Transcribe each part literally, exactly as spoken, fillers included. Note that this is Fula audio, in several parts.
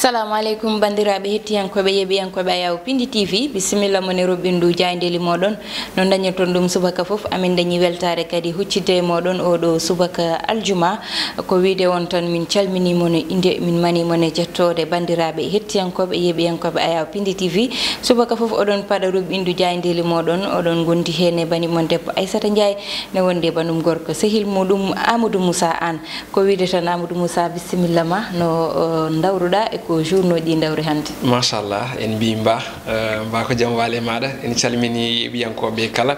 Assalamu aleykum, banndiraaɓe hettiyankooɓe, yeeɓiyankooɓe Ayaw Pindi T V. Bisimilla mon e roɓɓindu jaayndeeli mooɗon. No ndañirton ɗum subaka fof, amin ndañi weltaare kadi huccitde e mooɗon oo ɗoo subaka aljuma. Ko wiyde on tan, min calminii mon e innde, min manii mon e jettoode, banndiraaɓe hettiyankooɓe, yeeɓiyankooɓe Ayaw Pindi T V. Subaka fof oɗon paɗa roɓɓindu jaayndeeli mooɗon, oɗon ngondi heen e bani mon debbo Aissata Ndiaye, ne wondi e banum gorko sehil muɗum Amadou Moussa Anne. Ko wiyde tan, Amadou Moussa, bisimilla ma, no, o, ndawruɗaa e ko journaux ɗi ndawri hannde? Machallah, en mbii mba, eh, mba ko jam waale maɗa. En calmini yeeɓiyankooɓe kala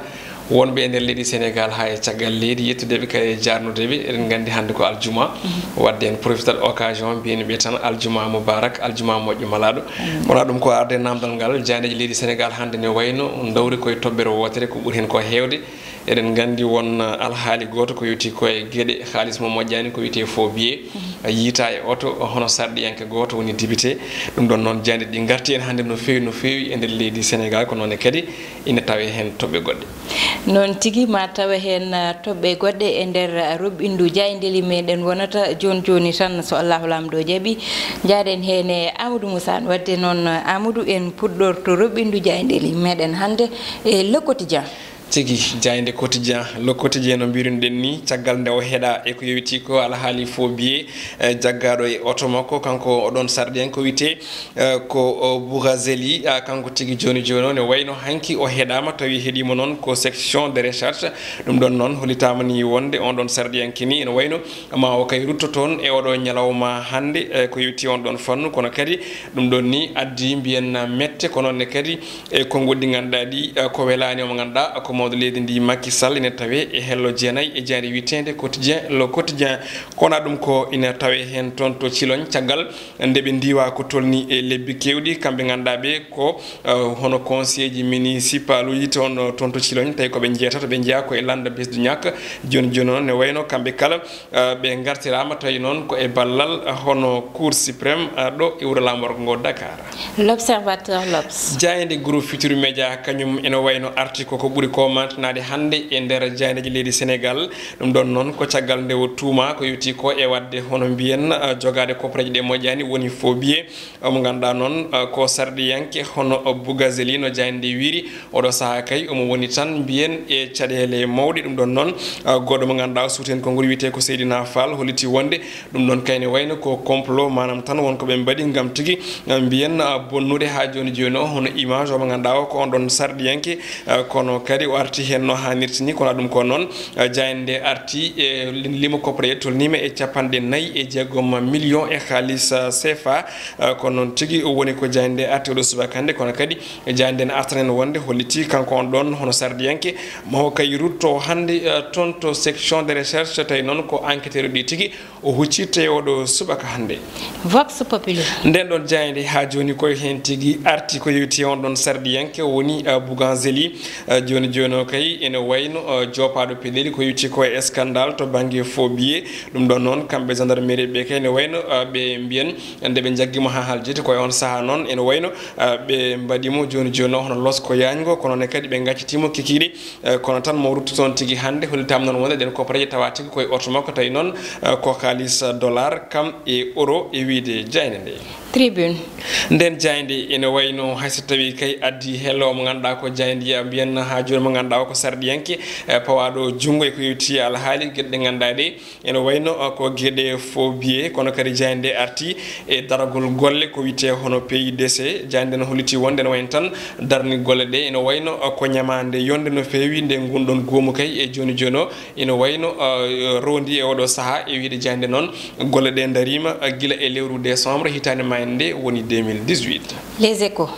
wonɓe e nder leydi Sénégal haa e caggal leydi, yettudeɓe kadi e jaarnudeɓe. Eɗen nganndi hannde ko aljuma, wadde en profitat occasion mbiyen ɓe tan aljuma mubarak, aljuma moƴƴo malaɗo. Wona ɗum ko arde namdal ngal, jaayndeeji leydi Sénégal hannde ne wayno ndawri koye toɓɓere wootere, ko ɓuri heen ko heewde. Eɗen nganndi won, uh, alhaali gooto ko yowti ko e geɗe haalis mo moƴƴaani, ko wiyetee faux billet, uh, yiytaa e oto, uh, hono sarɗiyanke gooto woni député. Ɗum ɗon noon, jaayndeeji ɗi ngarti heen hannde no feewi, no feewi e nder leydi Sénégal, ko noon ne kadi ina tawee heen toɓɓe goɗɗe. Noon tigi, ma tawe heen, uh, toɓɓe goɗɗe e nder, uh, roɓɓindu jaayndeeli meɗen wonata jooni jooni tan, so Allahu Laamɗo jaɓi. Njaaden heen e Amadou Moussa Anne. Wadde noon, uh, Amadou, en puɗɗorto roɓɓindu jaayndeeli meɗen hannde e Le Quotidien. Tigi, jaaynde Quotidien, Le Quotidien, no mbirunoɗen ni, caggal nde o heɗaa e ko yowiti ko alhaali faux billet, eh, jaggaaɗo e oto makko, kanko oɗon sarɗiyanke wiyetee, eh, ko o Bougazeli, ah, kanko tigi jooni jooni o ne wayno hanki o heɗaama, tawi heɗiima noon ko section de recherche. Ɗum ɗon noon hollitaama ni wonde on ɗon sarɗiyanke ni ene wayno ma o kay rutto toon e oɗo ñalawma hannde, eh, ko yowiti on ɗon fannu, kono kadi ɗum ɗon ni addi mbiyen mette, ko noon ne kadi e konnguɗi ɗi ngannduɗaa ɗi, eh, ko welaani o mo ngannduɗaa ko mawɗo leydi ndi Macky Sall, ina tawee e hello jeenayi e jaaynde wiyeteende Quotidien, Le Quotidien. Kono ɗum ko ina tawee heen toon to Ciloñ, caggal nde ɓe ndiiwa ko tolni e lebbi keewɗi, kamɓe ngannduɗaa ɓe ko, eh, hono conseil ji municipal uji toon, toon to Ciloñ, tawi ko ɓe njeetato, ɓe njeyaa ko e lannda Besdunniack. Jooni jooni noon ne wayno kamɓe kala, eh, ɓe ngartiraama, tawi noon ko e ballal, eh, hono Cour suprême, eh, ɗo e wuro laamorgo ngo Dakar. L'Observateur, L'Obs. Jaaynde Groupe Futurs Médias kañum ene wayno arti ko ko ɓuri ko mantanaade hannde e nder jaayndeeji leydi Sénégal. Ɗum ɗon noon ko caggal nde o tuuma ko yowti ko e waɗde hono mbiyen, eh, jogaade koppareeje ɗe moƴƴaani, woni faux billet. Omo ngannduɗaa noon, eh, ko sarɗiyanke hono, eh, Bougazeli no jaaynde nde wiyri. Oɗo sahaa kay omo woni tan mbiyen e caɗeele mawɗe. Ɗum ɗon noon, eh, goɗɗo mo ngannduɗaa o suuti heen konngol wiyetee ko Seydina Fall, holliti wonde ɗum ɗon kay ne wayno ko complot, maanaam tan won ko ɓe mbaɗi ngam tigi, eh, mbiyen, eh, bonnude haa jooni jooni o hono image o mo ngannduɗaa o ko on ɗon sarɗiyanke, eh, kono kadi o arti heen no haanirta ni, kono ɗum ko noon, eh, jaaynde nde arti e lin-, limo koppareeje tolniima e capanɗe nayi e jeegom million e haalis, eh, C F A, eh, kono noon tigi woni ko jaaynde nde arti oɗo subaka hannde, kono kadi jaaynde nde ne artana en wonde holliti kanko on ɗon hono sarɗiyanke ma o kay rutto hannde, eh, toon to section de recherche, tawi noon ko enquêteur ɗi tigi o huccirte e oɗo subaka hannde. Vox Populi. Nden ɗon jaaynde haa jooni koye heen tigi arti ko yowiti on ɗon sarɗiyanke woni, eh, Bougazeli. Eh, jooni jooni o kay ene wayno, eh, joopaaɗo peɗeli ko yowiti ko e scandale to bannge faux billet. Ɗum ɗon noon kamɓe gendarmerie ɓe kay ne wayno, eh, ɓe mbiyen nde ɓe njaggi mo haa haljiti ko e on sahaa noon ene wayno, eh, ɓe mbaɗi mo jooni jooni o hono losko yaajngo, kono ne kadi ɓe ngaccitii mo kikiiɗe. Eh, kono tan mo ruttu toon tigi hannde, hollitaama noon wonde ɗen koppareeje tawa tigi ko e oto makko, tawi noon, eh, ko kaalis, eh, dollar kam e euro e wiyde jaaynde nde. Tribune. Nden jaaynde ene wayno hay so tawii kay addi hello mo ngannduɗaa ko jaaynde mbiyen haa jooni mo ngannduɗaa o ko sarɗiyanke, eh, pawaaɗo junngo e ko yowiti alhaali geɗe ɗe ngannduɗaa ɗe. Ene wayno, uh, ko geɗe faux billet, kono kadi jaaynde nde arti e daragol golle ko wiyetee hono P I D C. Jaaynde nde ne holliti wonde ene wayno tan darni golle ɗe. Ene wayno, uh, ko ñamaande yonde no feewi nde ngunɗon goomu kay e jooni jooni o. Ene wayno, uh, rondi e oɗo sahaa e wiyde jaaynde noon golle ɗe ndariima, uh, gila e lewru décembre hitaande mayande nde woni deux mille dix-huit. Les Échos.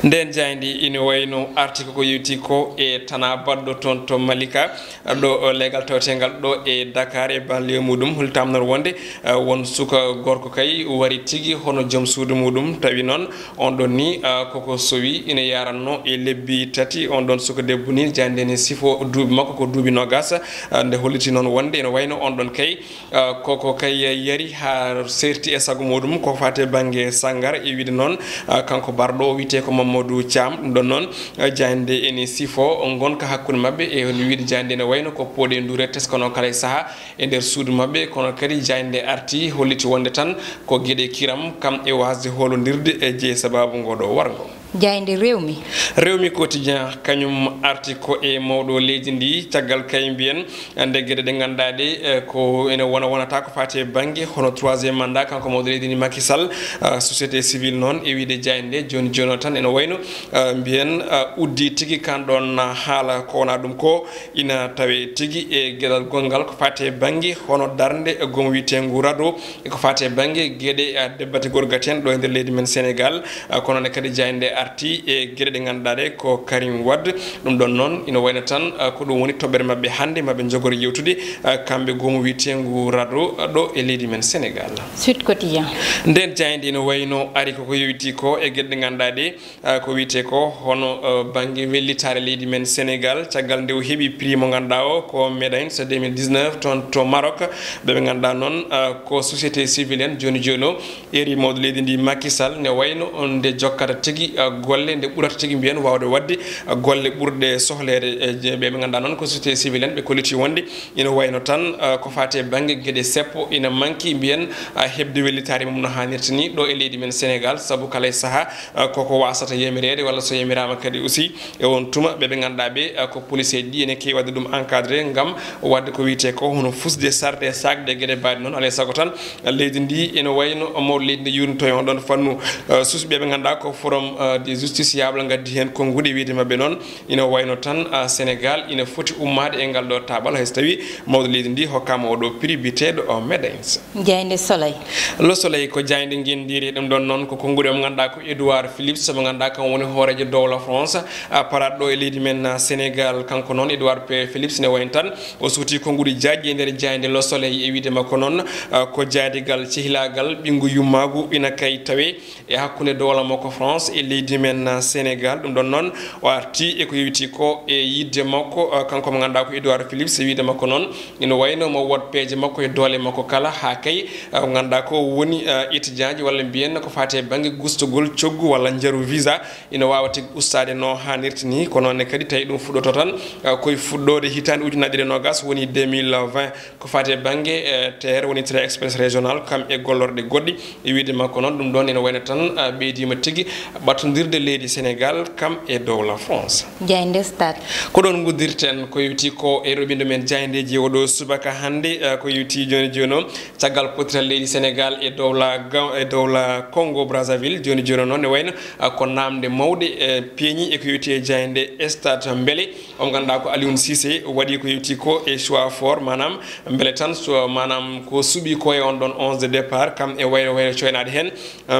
Nden jaaynde ene wayno arti ko ko yewti ko e tanaa baɗɗo toon to Malika. Ɗo, o, leegal tawetengal ɗo e Dakar e banlieue muɗum, hollitaama noon wonde, eh, won suka gorko kay wari tigi hono joom suudu muɗum, tawi noon on ɗon ni, eh, koko sowi ina yaranno e lebbi tati. On ɗon suka debbo ni, jaaynde nde ne sifo duuɓi makko ko duuɓi noogas, eh, nde holliti noon wonde ene wayno on ɗon kay, eh, koko kay yari haa serti e sago muɗum ko faati e bannge sanngara, e wiyde noon, eh, kanko barɗo o wiyetee ko Mamadou Thiam. Ɗum ɗon noon, eh, jaaynde ene sifo ngonka hakkunde maɓɓe e hono wiide jaaynde ene wayno ko pooɗe nduure teskano kala e sahaa e nder suudu maɓɓe, kono kadi jaaynde arti holliti wonde tan ko geɗe kiram kam e waasde hoolondirde e jeye sababu ngo ɗo warngo. Jaaynde Rewmi. Rewmi Quotidien kañum arti ko e mawɗo leydi ndi, caggal kay mbiyen nde geɗe ɗe ngannduɗaa ɗe, eh, ko ene wona wonata ko faati e bannge hono troisième mandat, kanko mawɗo leydi ndi Macky Sall, eh, société civile noon e wiide jaaynde nde jooni jooni o tan ene wayno, eh, mbiyen, eh, uddi tigi kan ɗon haala ko wona ɗum ko ina tawe tigi e geɗal gonngal ko faati e bannge hono darnde goomu wiyeteengu RADDHO e ko faati e bannge geɗe, eh, debbati gorgati en ɗo e nder leydi men Sénégal. Ah, kono ne kadi jaaynde nde arti e geɗe ɗe ngannduɗaa ɗe ko Karim Wade. Ɗum ɗon noon ina wayno tan, ah, ko ɗum woni toɓɓere maɓɓe hannde maɓe njogori yewtude, ah, kamɓe goomu wiyeteengu RADDHO, ah, ɗo e leydi men Sénégal. Sud Quotidien. Nden jaaynde ina wayno ari koko yowiti ko e geɗe ɗe ngannduɗaa ɗe, ah, ko wiyetee ko hono, ah, bannge wellitaare leydi men Sénégal, caggal nde o heɓi prix mo ngannduɗaa o ko Médaille deux mille dix-neuf toon to Maroc. Ɓe ɓe ngannduɗaa noon, ah, ko société civile en jooni jooni o eri mawɗo leydi ndi Macky Sall ne wayno on nde jokkata tigi, ah, golle, nde ɓurata tigi mbiyen waawde waɗde, ah, golle ɓurɗe sohleede e je-, ɓe ɓe ngannduɗaa noon ko société civile en, ɓe kolliti wonde ina wayno tan, ah, ko faati e bannge geɗe seppo ina manki mbiyen, ah, heɓde wellitaare mum no haanirta ni ɗo e leydi men Sénégal, sabu kala e sahaa, ah, koko wasata yamireede walla so yamiraama kadi aussi e on tuma ɓe ɓe ngannduɗaa ɓe, ah, ko police eji ɗi ene keewi waɗde ɗum encadré ngam waɗde ko wiyetee ko hono fusde sarde e saakde e geɗe mbaɗe noon. Alaa e sago tan leydi ndi ene wayno mawɗo leydi ndi yuurnito e on ɗon fannu, eh, suusɓe ɓe ngannduɗaa ko Forum, eh, des justiciables ngaddi heen konnguɗi, wiyde maɓɓe noon ina wayno tan, ah, Sénégal ina foti ummaade e ngal ɗo taaɓal hay so tawii mawɗo leydi ndi hokkaama oɗo prix biyeteeɗo o Médaille. Jaaynde Soleil. Le Soleil ko jaaynde ngenndiire, ɗum ɗon noon ko konnguɗi mo ngannduɗaa ko Edouard Philips mo ngannduɗaa kam woni hooreejo dowla France, ah, paraɗo e leydi men, ah, Sénégal. Kanko noon Edouard P-, Philips ne wayno tan o suuti konnguɗi jaajɗi e nder jaaynde Le Soleil e wiyde makko noon, ah, ko jaadigal cehilaagal ɓinngu yummaagu ina kay tawe e hakkunde dowla makko France e leydi men, ah, Sénégal. Ɗum ɗon noon o arti e ko yowiti ko e yidde makko, ah, kanko mo ngannduɗaa ko Edouard Philips e wiyde makko noon ina wayno mo wood peeje makko e doole makko kala haa kay, ah, ko ngannduɗaa ko woni, ah, étudiant ji walla mbiyen ko faati e bannge gustugol coggu walla njaru visa ina waawa tigi ustaade no haanirta ni. Ko noon ne kadi tawi ɗum fuɗɗoto tan, ah, koye fuɗɗoode hitaande ujunnaje ɗiɗi e noogas woni deux mille vingt. Ko faati e bannge, eh, T E R woni Train Express Régional, kam e gollorɗe goɗɗe. E wiyde makko noon, ɗum ɗoon ene wayno tan, eh, ɓeydiima tigi ɓattondirde leydi Sénégal, kam e dowla France. Jaaynde Stade. Ko ɗoon nguddirten ko yowiti ko e roɓindo men jaayndeeji oɗo subaka hannde, eh, ko yowiti jooni jooni o, caggal pottital leydi Sénégal e dowla Ga-, e dowla Congo Brazzaville. Jooni jooni o noon ne wayno, eh, ko naamnde mawɗe, eh, peeñi e ko yowiti e jaaynde Stade. Mbele Omo ngannduɗaa ko Aliou Cissé waɗi ko yowiti ko e choix fort, maanaam mbele tan so, maanaam ko suɓi ko e on ɗon onze de départ, kam e wayre wayre coynaade heen,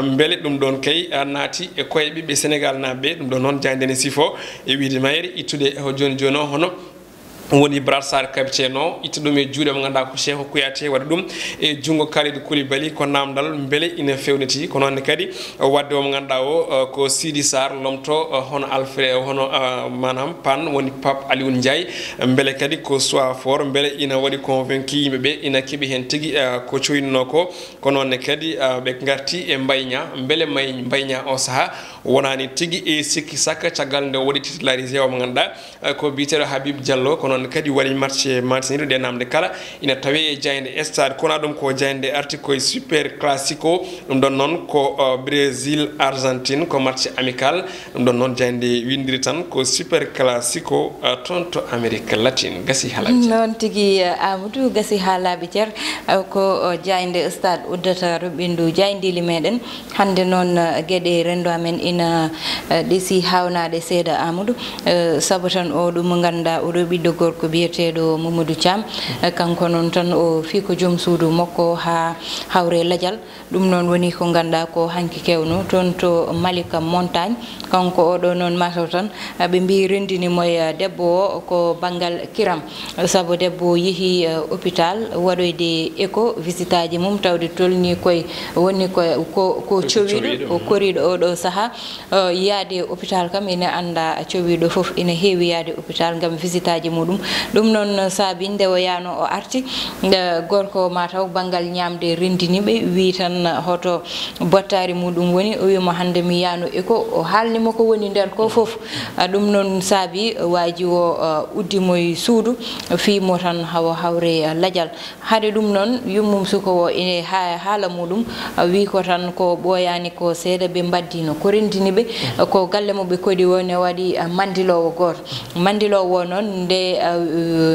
mbele ɗum ɗon kay, a, naati e koye ɓiɓɓe Sénégal naaɓe, ɗum ɗon noon jaaynde ne sifo e wiyde mayre ittude e jooni jooni o, hono woni Brassard capitaine o, itta ɗum e juuɗe mo ngannduɗaa ko Cheikhou Kouyaté, waɗa ɗum e junngo Kalidou Koulibaly, ko naamndal mbele ina fewniti, ko noon ne kadi Waɗde o mo ngannduɗaa o, eh, ko Sidi Sarr lomto, eh, hono Alfred, hono, eh, maanaam Pan woni Pape Alioune Ndiaye. Mbele kadi ko choix fort, mbele ina waɗi convaincu yimɓe ɓe, ina keɓi heen tigi, eh, ko coynunoo ko. Ko noon ne kadi, eh, ɓe ngarti e Mbaye Niang. Mbele May-, Mbaye Niang o sahaa wonaani tigi e sikki sakka caggal nde o waɗi titularisé o mo ngannduɗaa, eh, ko biyeteeɗo Habib Diallo, ko noon kadi waɗi match maantiniiɗo ɗe naamnde kala. Ina tawee e jaaynde Stade, kono ɗum ko jaaynde arti koye Super Classico. Ɗum ɗon noon ko, uh, Brésil, Argentine, ko match amical. Ɗum ɗon noon jaaynde winndiri tan ko Super Classico, uh, toon to Amérique Latine. Gasi haalaaɓe Ceer. Noon tigi, uh, Amadou, gasi haalaaɓe Ceer, uh, ko, uh, jaaynde Stade uddata roɓɓindu jaayndiili meɗen. Hannde noon, eh, geɗe renndo amen ina, eh, ɗesi haawnaade seeɗa, Amadou, eh, sabu tan o ɗum mo ngannduɗaa oɗo ɓiɗɗo gorko biyeteeɗo Mamadou Thiam. Eh, kanko noon tan o fii ko joom suudu makko haa hawre lajal. Ɗum noon woni ko ngannduɗaa ko hanki kewno toon to Malika Montagne. Kanko oɗo noon mataw tan, eh, ɓe mbii renndini mo e, eh, debbo o ko banngal kiram. Sabu debbo o yehi, eh, hôpital waɗoyde écho, visitaaji mum, tawde tolni koye, woni ko, ko, ko cowiiɗo, cowiiɗo, ko mhm, koriiɗo oɗo sahaa. Eh, yaade hôpital kam ina annda cowiiɗo fof ina heewi yaade hôpital ngam visitaaji muɗum. Ɗum noon saabi nde o yahno o arti, nde gorko o mataw banngal ñaamde renndini ɓe, wii tan hoto bottaari muɗum woni, o wii mo hannde mi yahno e ko, o haalni mo ko woni nder ko fof. Ah, ɗum noon saabi waaji o, ah, uddi mo e suudu, fii mo tan hawo hawre, ah, lajal. Hade ɗum noon, yummum suka o ine ha-, haala muɗum, ah, wii ko tan ko ɓooyaani ko seeɗa ɓe mbaddino. Ko renndini ɓe, ah, ko galle mo ɓe koɗi o ne waɗi, ah, manndiloowo gooto. Manndiloowo o noon, nde, ah,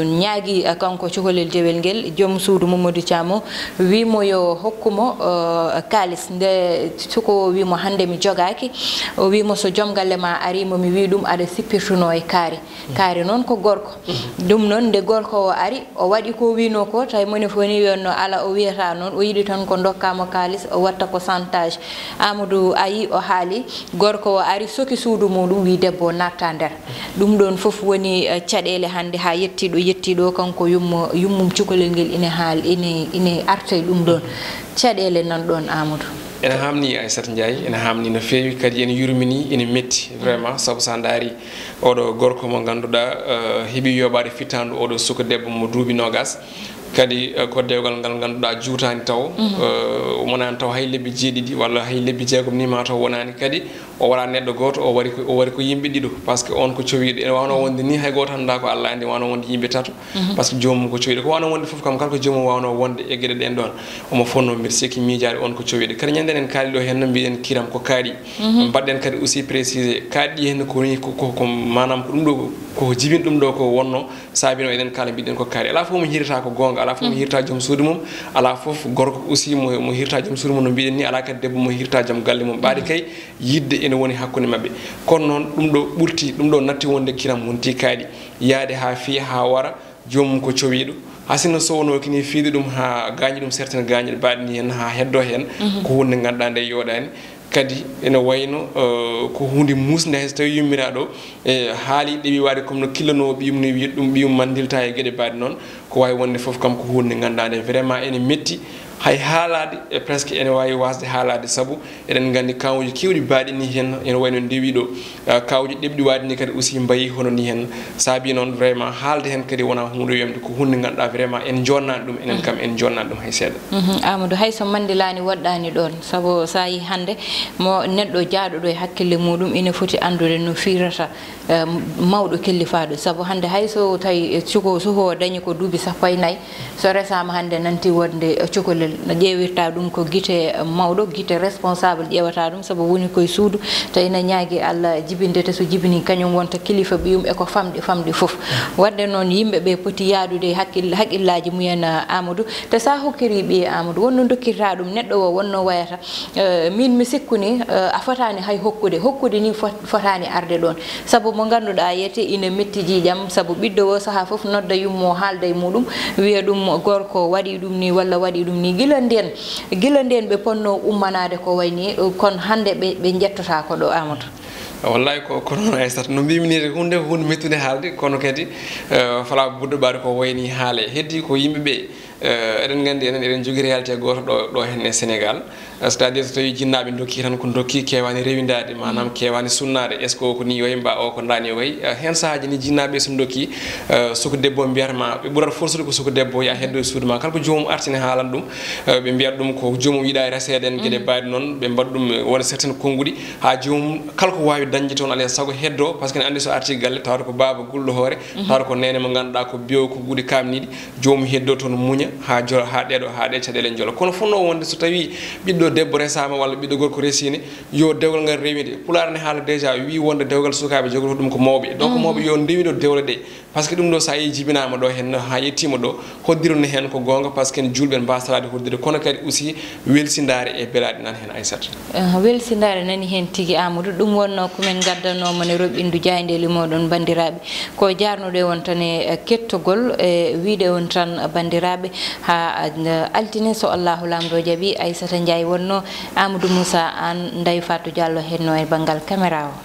ñaagi, ah, kanko cukalel dewel ngel, joom suudu Mamadou Thiam o, wii mo yo hokku mo, ah, kaalis. Nde suka o wii mo hannde mi jogaaki, o wii mo so joom galle ma ari mo mi wii ɗum aɗa sippirtuno e kaari. Kaari noon ko gorko. Ɗum noon, nde gorko o ari, o waɗi ko wiinoo ko, tawi moni fof ni wiyatno ala, o wiyata noon, o yiɗi tan ko ndokka mo kaalis, o watta ko chantage. Amadou ayi, o haali, gorko o ari, soki suudu muɗum, wi debbo o natta nder. Ɗum ɗoon fof woni, eh, caɗeele hannde haa yettii ɗo, yettii ɗo, kanko yummo, yummum cukalel ngel ine haal-, ine, ine arta e ɗum ɗoon. Caɗeele nan ɗoon, Amadou. Ene haamni, Aissata Ndiaye, ene haamni no feewi, kadi ene yurmini, ene metti, vraiment, sabu so a ndaari oɗo gorko mo ngannduɗaa, eh, heɓi yooɓaade fittaandu oɗo suka debbo mo duuɓi noogas, kadi, eh, ko dewgal ngal ngannduɗaa juutaani taw, eh, wonaani taw hay lebbi jeeɗiɗi walla hay lebbi jeegom ni ma taw wonaani, kadi o wara neɗɗo gooto, o wari ko, o wari ko yimɓe ɗiɗo, par ce que on ko cowiiɗo, ene waawno wonde ni hay gooto anndaa ko Allah anndi, waawno wonde yimɓe tato. Par ce que joomum ko cowiiɗo. Ko waawno wonde fof kam, kala ko joomum waawno wonde e geɗe ɗen ɗon, omo fotnoo, mbiɗa sikki, miijaade on ko cowiiɗo. Kadi ñande enen kaali ɗo heen no mbiɗen kiram ko kaari. Mbaɗɗen kadi aussi précisé, kaari ɗi heen ko woni ko, ko, ko maanaam ko ɗum ɗo, ko jibin ɗum ɗo ko wonno, saabino eɗen kaala mbiɗen ko kaari. Alaa fof mo hirata ko goonga, alaa fof mo hirata joom suudu mum, alaa fof gorko aussi mo, mo hirata joom suudu mum no mbiɗen ni, alaa kadi debbo mo hirata joom galle mum. Ɓaade kay yiɗde ene woni hakkunde maɓɓe. Kono noon ɗum ɗo ɓurti, ɗum ɗo natti wonde kiram wonti kaari. Yaade haa fiya, haa wara, joomum ko cowiiɗo. Haa sinno so wonoo kini fiide ɗum haa gaañi ɗum certaines gaañi ɗe mbaɗni heen haa heddoo heen, ko huunde nde ngannduɗaa nde yooɗaani. Kadi ene wayno, eh, ko huunde muusnde hay so tawii yummiraaɗo, eh, haali ɗeɓi waade comme no killanoo ɓiyum ni wiya ɗum ɓiyum manndilta e geɗe mbaɗe noon. Ko waawi wonde fof kam ko huunde nde ngannduɗaa nde vraiment ene metti. Hay haalaade, e presque ene waawi waasde haalaade, sabu eɗen nganndi kawuuji keewɗi mbaɗi ni heen, ene wayno ndewi ɗo, ah, kawuuji ɗeɓɗi waɗi ni kadi aussi mbayi hono ni heen. Saabi noon vraiment haalde heen kadi wonaa huunde yomde, ko huunde nde ngannduɗaa vraiment en jonnani ɗum, enen kam en jonnani ɗum hay seeɗa. Mhm. Amadou, hay so manndilaani woɗɗaani ɗoon, sabu so a yii hannde mo neɗɗo jaaɗuɗo e hakkille muɗum ina foti anndude no firata, eh, mawɗo kellifaaɗo, sabu hannde hay so tawi, eh, suko, suko o dañi ko duuɓi sappo e nayi, so resaama hannde nanti wonde, eh, cukalel, no ƴeewirta ɗum ko gite, eh, mawɗo, gite responsable ƴeewata ɗum, sabu woni koye suudu, tawi ina ñaagi Allah jibinde, te so jibini kañum wonta kilifa ɓiyum e ko famɗi, famɗi fof. Waɗde noon yimɓe ɓe poti yaadude hakkil-, hakkillaaji mumen, eh, Amadou, te so a hokkiri ɓiye Amadou, wonno dokkirta ɗum neɗɗo o, wonno wayata, Eh, min mi sikku ni, eh, a fotaani hay hokkude. Hokkude ni fot-, fotaani arde ɗoon. Sabu mo ngannduɗaa yete ina metti ƴiiƴam, sabu ɓiɗɗo o sahaa fof nodda yummo haalda e muɗum, wiya ɗum gorko waɗi ɗum ni walla waɗi ɗum ni. Gila ndeen, gila ndeen ɓe ponno ummanaade ko wayi ni, eh, kono hannde ɓe, ɓe njettotaako ɗo, Amadou. Wallahi ko, ko noon Aissata. No mbimi ni, huunde, huunde mettude haalde, kono kadi, eh, fala buddo ɓaade ko wayi ni haale. Heddi ko yimɓe ɓe, Eh, eɗen nganndi enen eɗen njogii réalité gooto ɗo, ɗo heen e Sénégal. Eh, c'est-à-dire so tawii jinnaaɓe ndokki tan ko ndokki keewaani rewindaade, maanaam keewaani sunnaade. Est-ce que o ko nii wayi, mbaa o ko ndaani wayi? Eh, heen sahaaji ni jinnaaɓe so ndokki, eh, suka debbo mbiyata ma, ɓe ɓurata forsude ko suka debbo, yaa heddo e suudu ma. Kala ko joomum arti ne haalan ɗum, eh, ɓe mbiyata ɗum ko joomum yiɗaani reseede en, geɗe mbaɗi noon, ɓe mbaɗa ɗum, eh, wona certaine konnguɗi, haa joomum kala ko waawi dañde toon alaa e sago heddo, par ce que ne anndi so arti galle, tawata ko baaba gulɗo hoore, tawata ko neene mo ngannduɗaa ko bew ko guɗi kaamniiɗi, joomum heddo toon muña haa jo-, haa ɗeɗo, haa ɗe caɗeele njola. Kono fotnoo wonde so tawii ɓiɗɗo debbo resaama walla ɓiɗɗo gorko resiine, yo dewgal ngal rewinde. Pulaar ne haala déjà, wii wonde dewgal sukaaɓe jogoto ɗum ko mawɓe. Donc mawɓe yo ndewindo dewle ɗe. Par ce que ɗum ɗo so a yii jibinaama ɗo heen haa yettiima ɗo, hoddiro ne heen ko goonga, par ce que en juulɓe en mbaasalaade hoddude. Kono kadi aussi welsindaare e belaaɗe nan heen, Aissata. Eh, welsindaare nani heen tigi, Amadou. Ɗum wonnoo ko min ngaddanoo mon e roɓɓindu jaayndeeli mooɗon, banndiraaɓe. Ko jaarnude on tan e kettogol, e wiyde on tan, banndiraaɓe, haa, eh, altine, so Allahu Laamɗo jaɓi. Aissata Ndiaye wonnoo, Amadou Moussa Anne, Ndeye Fatou Diallo hennoo e banngal caméra o.